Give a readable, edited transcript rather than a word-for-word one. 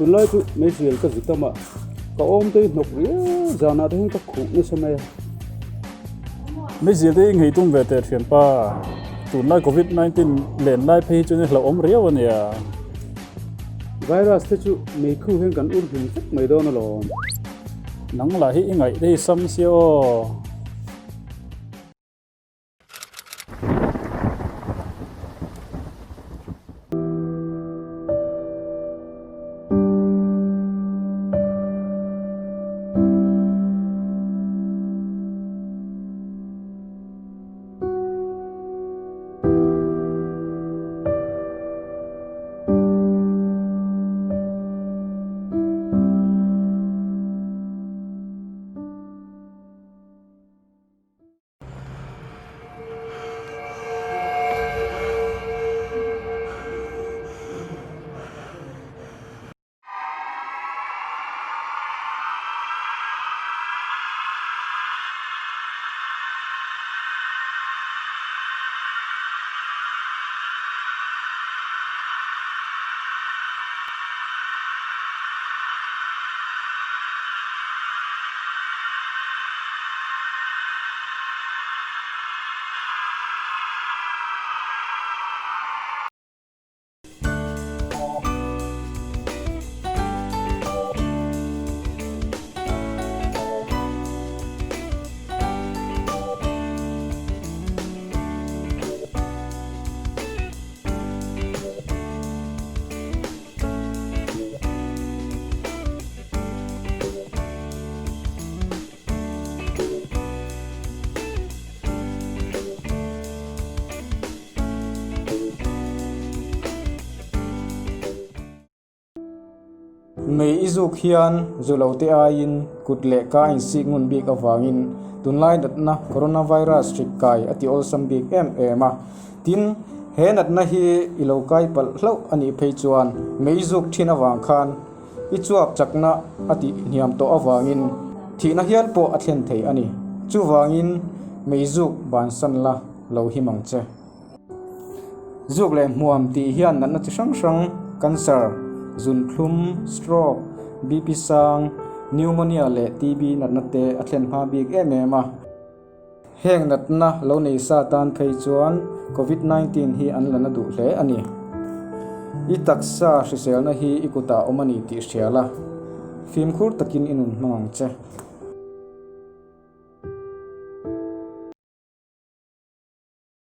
Tunlai chu meizial ka zu tam a, ka awm te hi hnawk riau zanah te hian ka khuh nasa mai a. Meizial te hi nghei tum ve teh thianpa, tunlai covid 19 len lai phei hi chuan i hlauhawm riau a nia. Virus te chu meikhu hian kan ur hlum vek mai dawn alawm. Nang lah hi i ngaih te hi sam sia aw. Mei i zuk hian zu lo te aiin kut leh ka a insik ngun bik avangin tunlai natna coronavirus hrik kai a ti awlsam bik em em a. Tin, he natna hi i lo kai palh hlauh a nih phei chuan mei zuk thin avang khan i chuap chakna a tih hniam tawh avangin thihna hial pawh a thlen thei a ni. Chuvangin mei zuk bansan la lo him ang che. Zuk leh hmuam tih hian natna chi hrang hrang cancer, zunthlum, stroke, BP sang, pneumonia leh TB natna te a thlen hma bik em em a. Heng natna lo nei sa tan phei chuan Covid 19 hi an la na duh hle a ni. I taksa hriselna hi i kutah awm a ni tih hria la, fimkhur takin i nun hmang ang che.